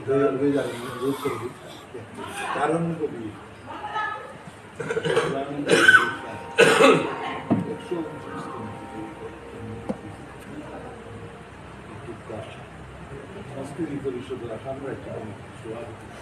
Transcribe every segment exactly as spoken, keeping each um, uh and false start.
হয়ে, হয়ে যাবে, রোধ করে দিন। কারণ কবি। সংস্কৃতি পরিষদর সামনে একটা সভাপতি।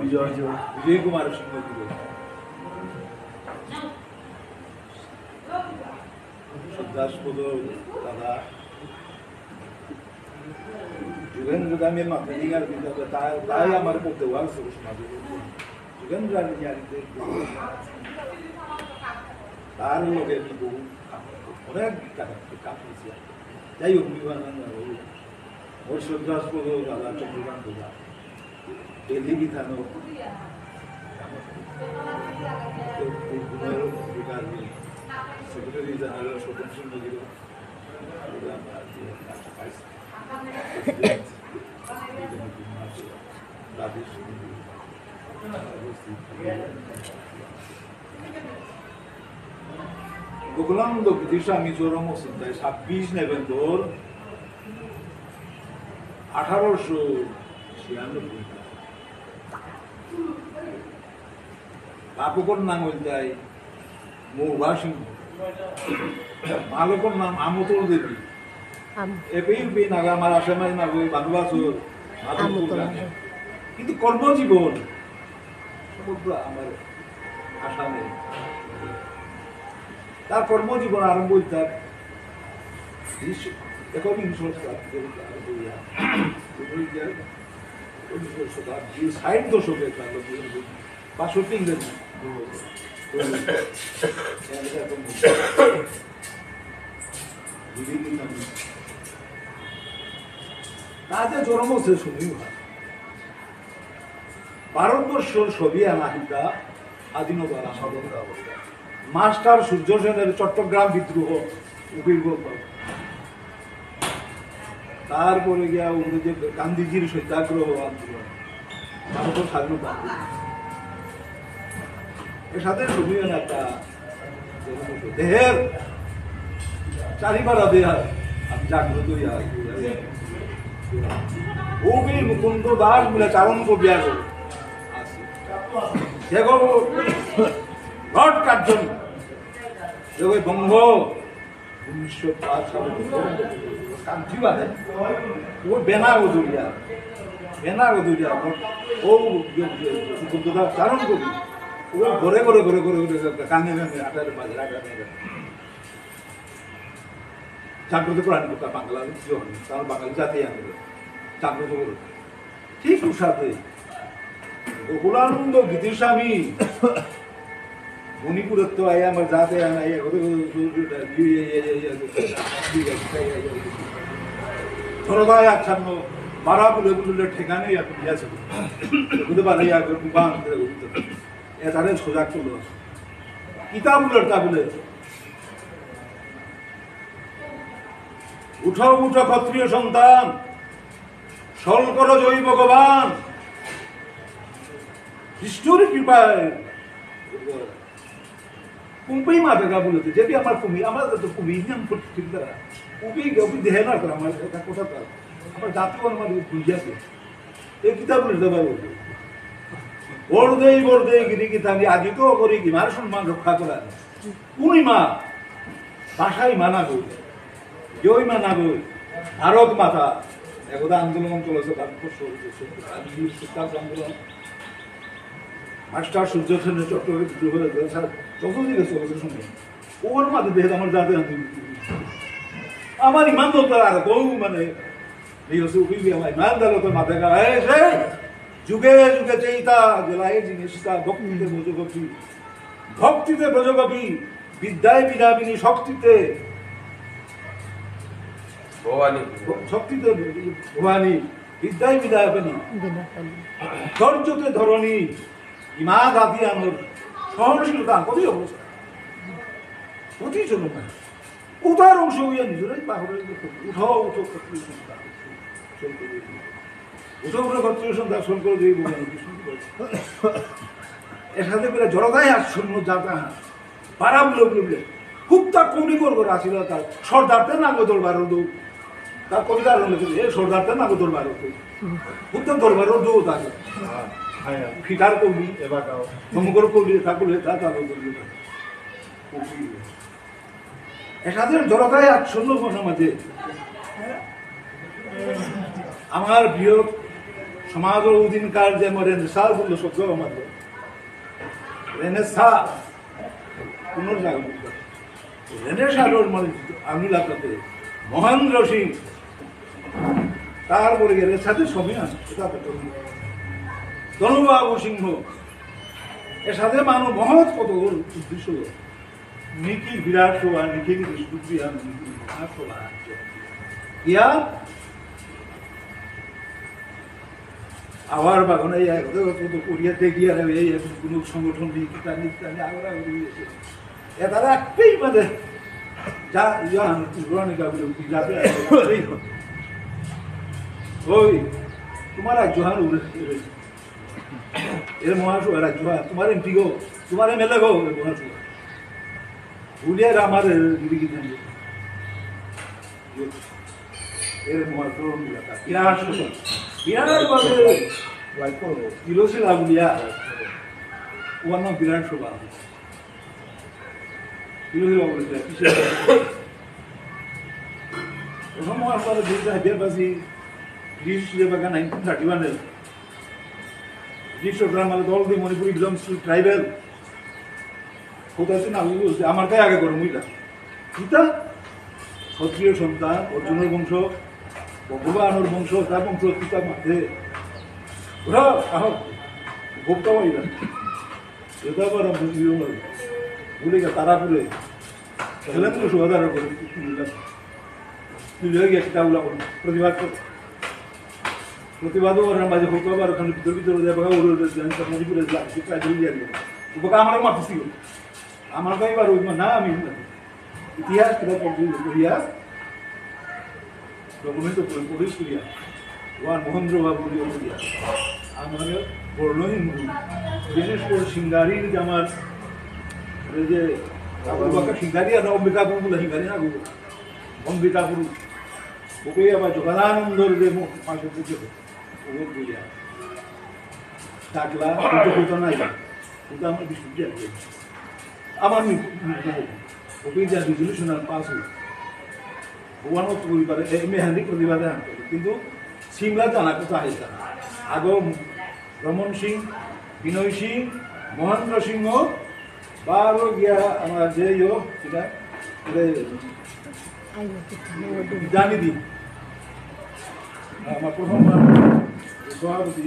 বিজয়, বিজয় কুমার সিংহ গিরক। শ্রদ্ধাস্পদ দাদা, যোগেন্দ্র দামে মাথা নিয়ে আর বিদ্যা, তাই, তাই আমার পড়তে ওয়ার সব সমাজে। যোগেন্দ্র আর নিয়ে আর বিদ্যা। তার লগে আমি বহু অনেক টাকা কাটিয়েছি। যাই হোক, বিমান ওই শ্রদ্ধাস্পদ দাদা চন্দ্রকান্ত দা। দিল্লি বিধানো। সেক্রেটারি জেনারেল স্বপন সিংহ গিরক। গোকুলানন্দ গীতিস্বামী জরম অসিতাই ছাব্বিশ নভেম্বর আঠারোশো ছিয়ানব্বই। বাপকর নাম হইতাই মৌবা সিংহ। মালকর নাম আমতল দেবী। আম- এপেই উপেই নাগা আমার আসামে নাগই বানুয়াসুর মাধবপুর আমতল গানে। দেবী। কিন্তু কর্মজীবন সমগ্র আমার আসামে। তার কর্মজীবন আরম্ভ হইতাই বিশ, একবিংশ শতাব্দীর আরম্ভ হইয়া, হইয়া উনিশ শতাব্দীর ষাট দশকে তার লোক বাষট্টি ইংরেজি। তাতে জন্ম শেষ হলেই হয়। ভারতবর্ষর ছবি আনা হিতা স্বাধীনতার আন্দোলন। মাস্টার সূর্য সেনের চট্টগ্রাম বিদ্রোহ, উপির গোপাল। তারপরে গিয়া ওগুলো যে গান্ধীজির সত্যাগ্রহ আন্দোলন, ভারতের স্বাধীনতা আন্দোলন। এর সাথে ছবি আনা একটা দেহের চারিবার দেহার আমি জাগ্রত হইয়া আছি। কবি মুকুন্দ দাস বলে চারণ কবি আছে। দেখো, ঘট কার্জন। দেখো, বঙ্গ উনিশশো পাঁচ সালে কাঞ্চি বাদে ও বেনা গদুরিয়া, বেনা গদুরিয়া, ও মুকুন্দ দাস চারণ কবি। ও ঘরে ঘরে ঘরে ঘরে ঘরে কানে কানে আটারে বাজে, আটারে বাজে। জাগ্রত করানি কথা বাংলা, তার বাঙালি জাতি আন্দোলন জাগ্রত করে। ঠিক সাথে গোকুলানন্দ গীতিস্বামী মণিপুরের তো আই আমার জাতে আনা, এই ওদের ধরদায় আচ্ছন্ন বারা বুলে বুলে ঠেকানে ইয়া করিয়াছে। বুঝতে পারে ইয়া করে বান করে বুঝতে পারে। এ তারে সোজা করলো। কিতাব বুলে তা বুলে। উঠো, উঠো ক্ষত্রিয় সন্তান, সল করো জয় ভগবান। কৃষ্ণর কৃপায়। কুম্পেই মা বেগা বলেছে, যদি আমার কুমি, আমার তো কুমি, নিয়ম ঠিক তারা। কুমি, কুমি দেহে না করে আমার এটা কথা তার। আমার জাতি আমার বুঝিয়াছে। এই কিতাব বুঝতে পারবো। বড়দেই, বড়দেই, গিরি গিথানি, আদি তো করি কি, মার সম্মান রক্ষা করা। পূর্ণিমা, ভাষাই মানা গই, জয় মানা গই, ভারত মাতা, একদা আন্দোলন চলেছে, ভারতবর্ষ হয়েছে, আন্দোলন, মাস্টার সূর্য সেন চট্টোপাধ্যায় বিদ্রোহ হয়েছে, স্যার, চতুর্দিকে চলেছে শুনে। ওর মাঝে দেখে আমার জাতি আন্দোলন। আমার ইমান দরকার আর বউ মানে, এই হচ্ছে উকিল আমার ইমান আদালতের মাথায় গা, এই যে যুগে যুগে চেইতা, জেলায় জিনিসটা ভক্তিতে হুম। ব্রজগোপী, ভক্তিতে ব্রজগোপী, বিদ্যায় বিনাবিনী শক্তিতে ভবানী। শক্তিতে ভবানী, বিদ্যায় বিনাবিনী। বিনাবিনী। ধৈর্যতে ধরণী, ইমা দাদি আমার সহনশীলতা, কতই অবস্থা। কতই চলুন না। উঠার অংশ হইয়া নিজেরাই পাহরে গেছে। উঠাও, উঠো, ক্ষত্রিয় সন্তান। চলতে গিয়ে। উঠো, উঠো, ক্ষত্রিয় সন্তান, চল করে দিয়ে বলুন, কি শুনতে পাচ্ছি? এর সাথে করে জড়তায় আচ্ছন্ন জাতা। পারা বুলে বুলে বুলে। খুব তা কোটি কর করে আসিল তার। সর্দারতে না গো দরবার দৌ। তার কবিতা আরো লেখে, এ সর্দারটা না দরবার হতো। বুদ্ধ দরবারও দু তাকে। ফিটার কবি, এবার গাও। সমগ্র কবি, ঠাকুর, তা তার কবি। এসাদে জড়তায় আচ্ছন্ন মনে মাঝে। আমার প্রিয় সমাজ ও অধীনকার যে আমার রেনেসাঁস বললো শব্দ আমার রেনেসাঁস, পুনর্জাগরণ। রেনেসাঁসর মানে আমি লাগাতে মহেন্দ্র সিং, তারপরে গেলে সাথে সময় আছে, এটা তো করি। ধনবাবু সিংহ, এসাদে মানু মহৎ কত উদ্দেশ্য। নিখিল বিরাট সভা, নিখিল বিষ্ণুপ্রিয়া, নিখিল মহাসভা। ইয়া আবার বাগানে ইয়া কত কত করিয়া দেখিয়া রে, এই এক কোনো সংগঠন নেই, কিতা নেই, কিতা নেই, আবার আবার হয়ে গেছে। এ তারা একটাই মানে যা, ইয়া, পুরানি গাগুলো, যাতে ওই, তোমার রাজ্য হান উড়ে, উড়ে। এর মহাসভা রাজ্য হান, তোমার এমপি গো, তোমার এমএলএ গো, এর মহাসভা। বুলিয়া আমার গিরি গিরি। এর মহাসভা বিরাট, বিরাট ভাবে তিলসিলা বুলিয়া, ওয়ান বিরাট সভা। তিলসিলা বুলিয়া, কিসের? প্রথম মহাসভা দুইটা হাজার বাসি, ব্রিটিশ যে বাগান নাইনটিন থার্টি ওয়ান এর। ব্রিটিশ সরকার আমাদের দল দিয়ে মণিপুরি belongs to tribal। কোথায় না বুঝতে আমার তাই আগে গরম হইলা। কিতা? ক্ষত্রিয় সন্তান, অর্জুনের বংশ, ভগবানের বংশ, তার বংশ কিতা মাতে? ওরা, আহ, গোপ্তা হইলা। এটা আবার আমি বুঝিও না। বলে গেল তারাপুরে। খেলেন তো সুহাদার করে, তুই গিয়ে কিতা উলা করো, প্রতিবাদ করো। প্রতিবাদও করার মাঝে হোক আবার ওখানে ভিতর ভিতরে যায়, বাবা, ওর, ওর, ওর, জানি তো মণিপুরে যায়, কি ট্রাইবেল দিয়ে আনবে। ও বাবা, আমারও মারতেছি গো। আমার ভাই বার হইব না, আমি না। ইতিহাস কিতা পড়তে হইব, করিয়া, ডকুমেন্ট তো পড়ে, পড়ে করিয়া। ওয়ান মহেন্দ্র বাবু দিয়ে করিয়া। আমার বর্ণ হিন্দু, বিশেষ করে সিঙ্গারির যে আমার, এই যে, ঠাকুর বাবা সিঙ্গারি আর অম্বিকাপুর বলে সিঙ্গারি না গো। অম্বিকাপুর। ওকে আবার জগদানন্দর যে ম-, মাঝে পুজো হয়, ওকে বুঝে। টাকলা, পুজো হতো না যায়। কিন্তু আমার বিষ্ণুপ্রিয়া আছে। আমার মি-, মি-, মি-, ওকে যা রেজলিউশন আর পাস হলো। ভগবান ও পরিবারে, এ, মেহান্দি প্রতিবাদে আনতো। কিন্তু সিমলা জানা কোথায় এটা? আগো রমন সিং, বিনয় সিং, মহেন্দ্র সিংহ, বারো গিয়া আমার যে ইয়ো, কিতা? আরে, বিদ্যানিধি। আমার প্রথম সভাপতি,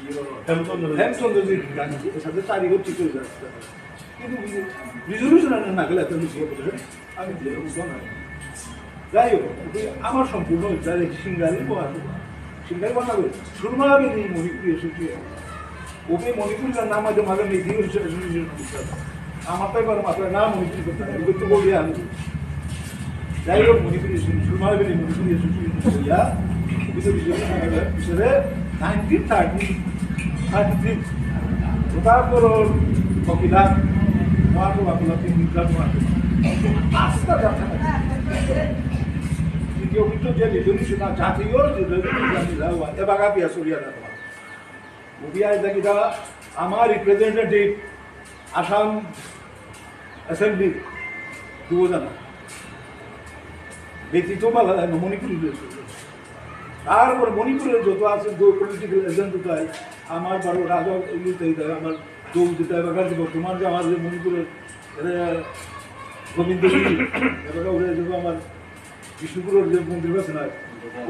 ইয়ো, হেমচন্দ্র। হেমচন্দ্রজি বিদ্যানিধি, এর সাথে তারিখও ঠিক হয়ে যাচ্ছে। কিন্তু রেজলিউশন আনা না গেলে এত মিশিয়ে বলে, আমি যে উঠবো না। যাই হোক, ওকে আমার সম্পূর্ণ অধিকার এই সিঙ্গারি বলা আছে। সিঙ্গারি বলা করে সুরমা বেদি মণিপুরী এসোসিয়েশন। ওকে মণিপুরী নাম আছে, মাঝে মেদি এসোসিয়েশন। আমার তো এবার মাথায় না মণিপুরী করতে হবে, ওকে তো বলি আমি। যাই হোক, মণিপুরী এসোসিয়েশন, সুরমা বেদি মণিপুরী এসোসিয়েশন বলিয়া, ওকে তো বিজেপি সরকারের পিছনে নাইনটিন থার্টি, থার্টি থ্রি, ওটার পর ওর কপিলা, ওয়ান ওয়াকুলা, তিন মিনিট ওয়ান। আস্তা যাত্রা। তৃতীয় কিন্তু যে রেজলিউশন, জাতীয় রেজলিউশন, এবাকা পিয়া সরিয়া না তোমার। মুবিয়া এটা কিতা আমার রিপ্রেজেন্টেটিভ আসাম অ্যাসেম্বলি দুজন ব্যক্তিত্ব বা মণিপুরি। তারপর মণিপুরের যত আছে, যে পলিটিক্যাল এজেন্ট তাই আমার বারো রাজা ইয়ে তাই তাই আমার দৌড় দিতে হবে, কারণ বর্তমান যে আমাদের মণিপুরের এরা গোবিন্দ গিরি, এবার ওরা যে আমার বিষ্ণুপুরের যে মন্দির আছে না,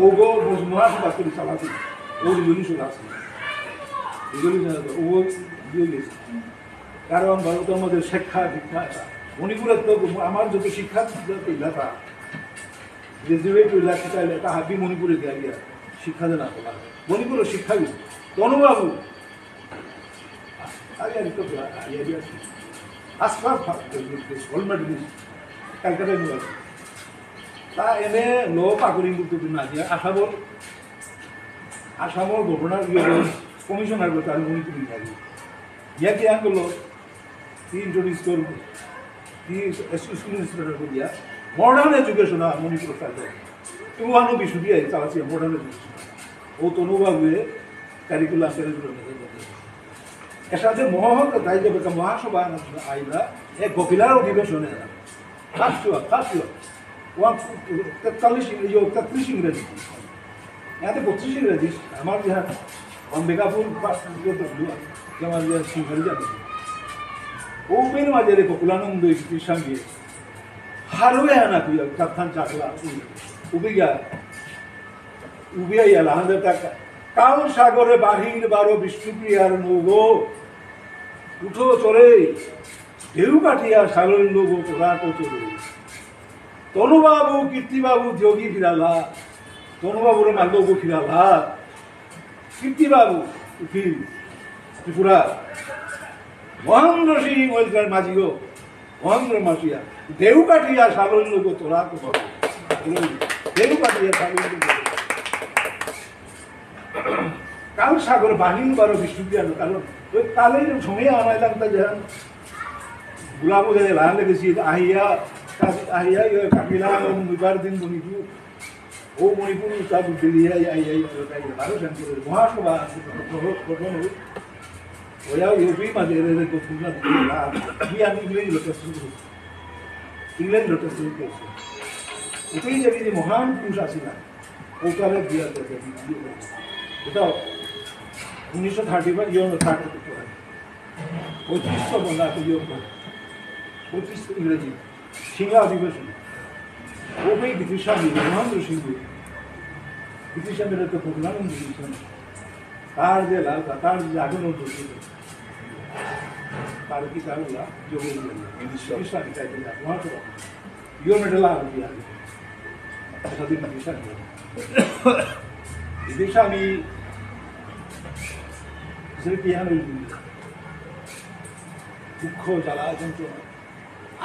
ও গো মহাসভা করে চালাতে, ও রেজলিউশন আছে, রেজলিউশন আছে, ও দিয়ে গেছে। কারণ ভারতের মধ্যে শিক্ষা দীক্ষা আছে। মণিপুরের তো আমার যত শিক্ষা দীক্ষা পেলা তা, গ্রাজুয়েট হইলা কিতা হইলা, তা হাবি মণিপুরে গিয়া গিয়া শিক্ষা দেনা হলা। মণিপুরের শিক্ষাবিদ তনুবাবু, আরে, আরে, তো, আরে, আরে, আরে। আশপাশ ভাগ, গভর্নমেন্ট জিনিস, ক্যালকাটা ইউনিভার্সিটি। তা এনে ল পাকরিং করতে দিন না, যে আসামর, আসামর গভর্নর, ইয়ে, কমিশনার করতে আর মণিপুরি লাগে। ইয়া কি আন করলো? তি ইন্ট্রোডিউস করবো। তি স্কুল ইন্সপেক্টর করিয়া, মডার্ন এডুকেশন আর মণিপুর কালচার। ওহানো বিষ্ণুপ্রিয়া চালাসি, মোটানো বিষ্ণু। ও তনু বাবুয়ে কারিকুলাম, কারিকুলাম। এসাদে মহাসভা, তাই যাবে কা মহাসভা না আইলা, এ কপিলার অধিবেশনে এলা। First one, first one। One তেতাল্লিশ ইং-, ইয়ো, তেত্রিশ ইংরেজি। ইয়াতে বত্রিশ ইংরেজি, আমার ইহা অম্বিকাপুর পাস করতে হলো, আমার ইহা সিংহারি যাবে। ও পেন মাঝে রে কপিলানন্দ ইস্তি সঙ্গে। হারুয়ে আনা কুয়া, কাথান চাকলা, উবিয়া। উবিয়া ইয়ালা, হাজার টাকা। কাল সাগরে বাহির বারো বিষ্ণুপ্রিয়ার নৌগো। উঠো চড়ে, ঢেউ কাটিয়া সালইল গো তোরা কচুরি। তনুবাবু, কীর্তিবাবু, যোগী ফিরালা। তনুবাবুরে মালদগো ফিরালা। কীর্তিবাবু, উকিল, ত্রিপুরা। মহেন্দ্র সিং ওয়েলকার মাঝিগো। মহেন্দ্র মাসিয়া। ঢেউ কাটিয়া সালইল গো তোরা কচুরি। ঢেউ কাটিয়া সালইল গো। কাল সাগর বাহির বারো বিষ্ণুপ্রিয়া, কারণ ওই কালের সময় আমার লাগতা যে গুলাবো যে লাল লেগেছি, আহিয়া, আহিয়া, ইয়ে, কাকিলা, ও মুইবার দিন বনিতু, ও মণিপুর, তা বুদ্ধি দিয়ে, I, I, I, I, I, বারো সেন করে, মহাসভা, গঠন, গঠন হই। ওয়া ইউপি মাঝে এর, এর, গঠন না, দিয়ে, না, দিয়ে আমি ইংরেজি লোকটা শুরু করছি। ইংরেজি লোকটা শুরু করছি। এটাই জানি যে মহান পুরুষ আসিলা। ওটারে দিয়া দেবে, এটাও উনিশশো থার্টি বা ইয়ো থার্টি টু হয়। পঁচিশশো বলা তো ইয়ো করে। পঁচিশ ইংরেজি। সিংলা অধিবেশন। ও ভাই ব্রিটিশ স্বামী, মহেন্দ্র সিংহ। ব্রিটিশ স্বামীরা তো প্রধান ব্রিটিশ স্বামী। তার যে লাল, তার যে আগুন উঠেছিল। তার কি তার ওলা, যোগ ব্রিটিশ স্বামী তাই বলে, মহাসভা। ইয়ো মেডেল আর দিয়া। এসাদে ব্রিটিশ স্বামী। ব্রিটিশ স্বামী, সেটা কি হানো দুঃখ, জ্বালা, যন্ত্রণা।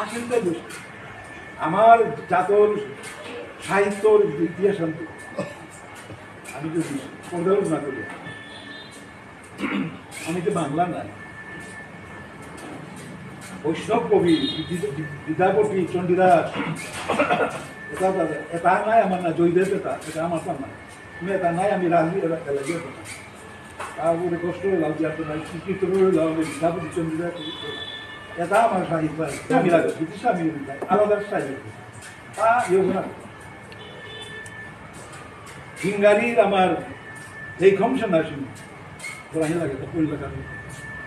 আসলে তাই দোষ। আমার জাতর সাহিত্যর ইতিহাস আনতে আমি তো পর্যালোচনা করি। আমি তো বাংলা নাই। বৈষ্ণব কবি বিদ্যা-, বিদ্যাপতি, চণ্ডীদাস, এটা, এটা, এটা নাই আমার না, জয়দেব এটা, এটা আমার তা নাই। আমি এটা নাই, আমি রাজি, এটা, এটা লাগে এটা। তারপরে কষ্ট হয়ে লাভ যাতে নাই, শিক্ষিত হয়ে লাভ নেই, বিদ্যাপতি, চণ্ডীদাস, এটা আমার সাহিত্য আছে। আমি রাজি, ব্রিটিশ আমি রাজি, আলাদা স্টাইল। তা ইয়ে না। হিঙ্গারির আমার এই কমিশন আসেনি। ওরা লাগে তো পড়লে কারণ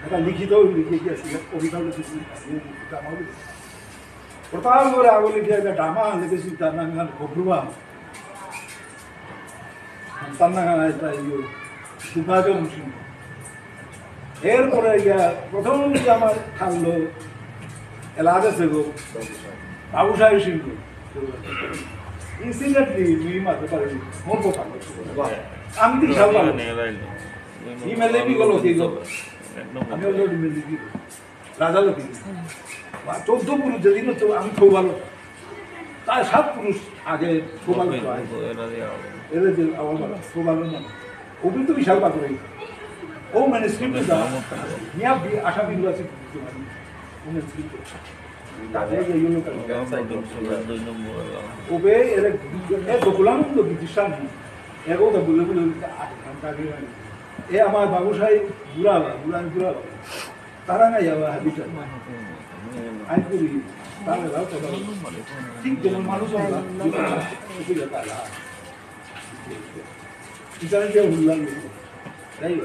এটা লিখিত লিখে কি আছে, কবিতাও লিখেছি, আমি এটা আমার প্রথম করে আগে লিখে একটা ড্রামা লিখেছি, তার নাম গান গভরুয়া। তার নাম গান এটা ইয়ে, দুর্গাচরণ সিংহ। এরপরে ইয়া প্রথম যে আমার থাকলো এলাহাদে সেবক বাবু সাহেব সিংহ। ইনসিডেন্টলি মি মারতে পারেনি, মোর কথা। আমি তো বিশাল পারো। ই মেলে বি গলো কি গো? আমি অলরেডি মেলে বি। রাজা লোক। বা চোদ্দ পুরুষ যেদিন তো আমি খৌবালো। তাই সাত পুরুষ আগে খৌবালো তো আয়। এদের যে আমার বাবা, খৌবালো না। ওপি তো বিশাল পাথর এই। ও মানে স্ক্রিপ্ট দাও। নিয়া বি-, আসামি গুলো আছে। ও মানে স্ক্রিপ্ট। তাতে যে ইয়ে লোক আছে। ওবে এর, এর বকুলানন্দ গীতিস্বামী। এগো তো বুলে বুলে আট ঘন্টা আগে। এ আমার বাবু সাহেব বুড়া, বুড়া, বুড়া। তারা না যাওয়া হাবিটা। আই করি, তারা যাও তো যাও। ঠিক যেমন মানুষ আমরা, ঠিক আছে, তারা। বিচারে যে হুল্লা নিয়ে। তাই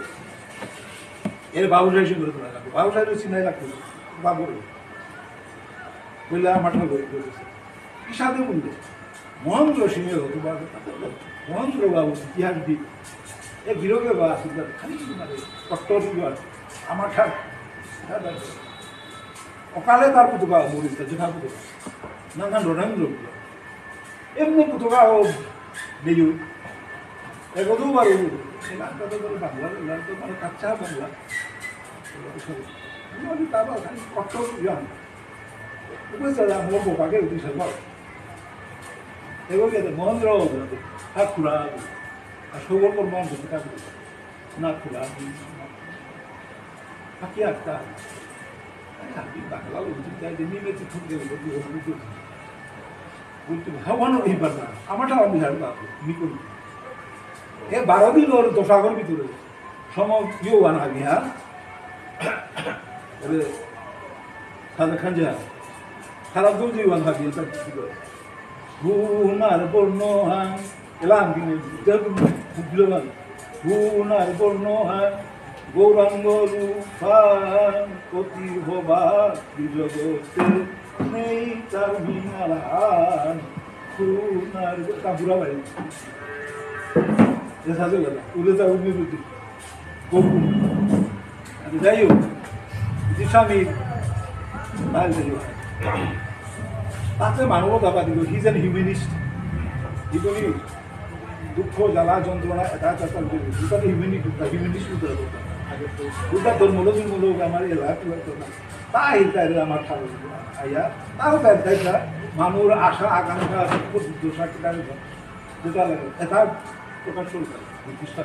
এর বাবু সাহেব সঙ্গে করে তোলা লাগবে। বাবু সাহেব সিনাই লাগবে। বাবু। বললে আমার ঠাকুর হয়ে গেছে। কি সাথে বললে? মহেন্দ্র সিংহ হতে পারে। মহেন্দ্র বাবু ইতিহাসবিদ। এ গিরকে বা আসলে খালি মানে কট্টর সিংহ আছে। আমার ঠার। অকালে তার পুতবা মরিছে, যেটা পুতবা। না, না, রণেন্দ্র পুতবা। এমনি পুতবা ও নেই। এগো দুবার ও। এলাকা তো ধরো বাংলা, এলাকা তো মানে কাঁচা বাংলা। আমি তারপর খালি কট্টর ইয়ে। উপরে চলে, আমার বাবাকে উঠি সব। এবার গেলে মহেন্দ্র, ঠাকুরা, আর সবর পর মহেন্দ্র, ঠাকুর, না খুলা, বাকি একটা, আমি বাংলা উঠি যাই, যে মিলে চিঠি গেলে, যে ওগুলো তো বুলতে, "হ্যাঁ, ওয়ানো এই পারনা, আমারটা আমি ঝাড়ু পাবো, মি করি।" এ বারো দিন ওর দশ আগর ভিতরে সময় ইয়ে ওয়ান হাবি, হ্যাঁ? এরে, সাদা খান যা, খারাপ দৌড় দিয়ে ওয়ান হাবি, এটা কি করে? গুণার বর্ণ হান, এলাম দিনে, যেহেতু বুঝলো না। গুণার বর্ণ হান, গৌরাঙ্গ রূপ হান, কতি হবা, জগতে নেই তার মিনার হান। গুণার, তা বুড়া ভাই। এ সাজে গেল, উড়ে যা উড়ে বুদ্ধি। গোকুল। আচ্ছা, যাই হোক, যে স্বামী, তাই যাই হোক। তাতে মানবতাবাদী, he's an humanist। He believe দুঃখ, জ্বালা, যন্ত্রণা, এটা, এটা, এটা, এটা, এটা humanity, এটা humanist বুঝতে হবে। ওটা ধর্ম লোক, ধর্ম লোক, আমার এলাকা, কি বলতো না। তাই, তাই রে আমার ঠাকুর, আইয়া, তাও তাই, তাই, তাই, মানুর আশা, আকাঙ্ক্ষা, দুঃখ, দুর্দশা, কিতা, যেটা লাগে, এটা প্রকাশ করবে, প্রতিষ্ঠা।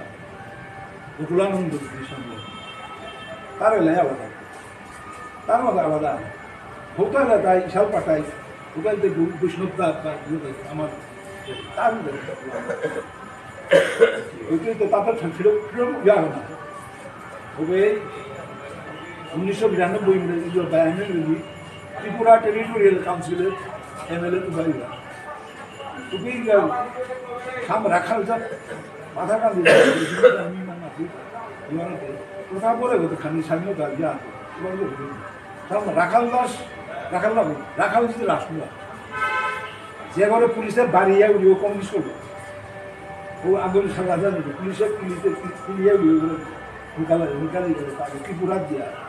গোকুলানন্দ কৃষ্ণ তার এলাই আলাদা, তার মধ্যে আলাদা। হোটেল তাই ইশাল পাঠাই, হোটেল তো বৈষ্ণব দা বা ইয়ে দা, আমার তার মধ্যে ওইটাই তো তাদের ফিরে ফিরে যাবে না। তবে উনিশশো বিরানব্বই ইংরেজি বায়ান্ন ইংরেজি ত্রিপুরা টেরিটোরিয়াল কাউন্সিলের এমএলএ তো বাইরা। তুমি গেল, সাম রাখাল যা, মাথা কান দিল, আমি না মাথি, ইমানতে, কথা বলে গো, খানি স্বাধীনতা যা, তোমার গো, সাম রাখাল দাস, রাখাল বাবু, রাখাল যদি রাসুয়া। যে ঘরে পুলিশে বাড়িয়ে উড়িয়ে কম কিছু করলো। ও আগুন সারা যায় না, পুলিশে, পুলিশে, পুলিশে উড়িয়ে গেল, নিকালে, নিকালে গেল, তাকে ত্রিপুরা দিয়া।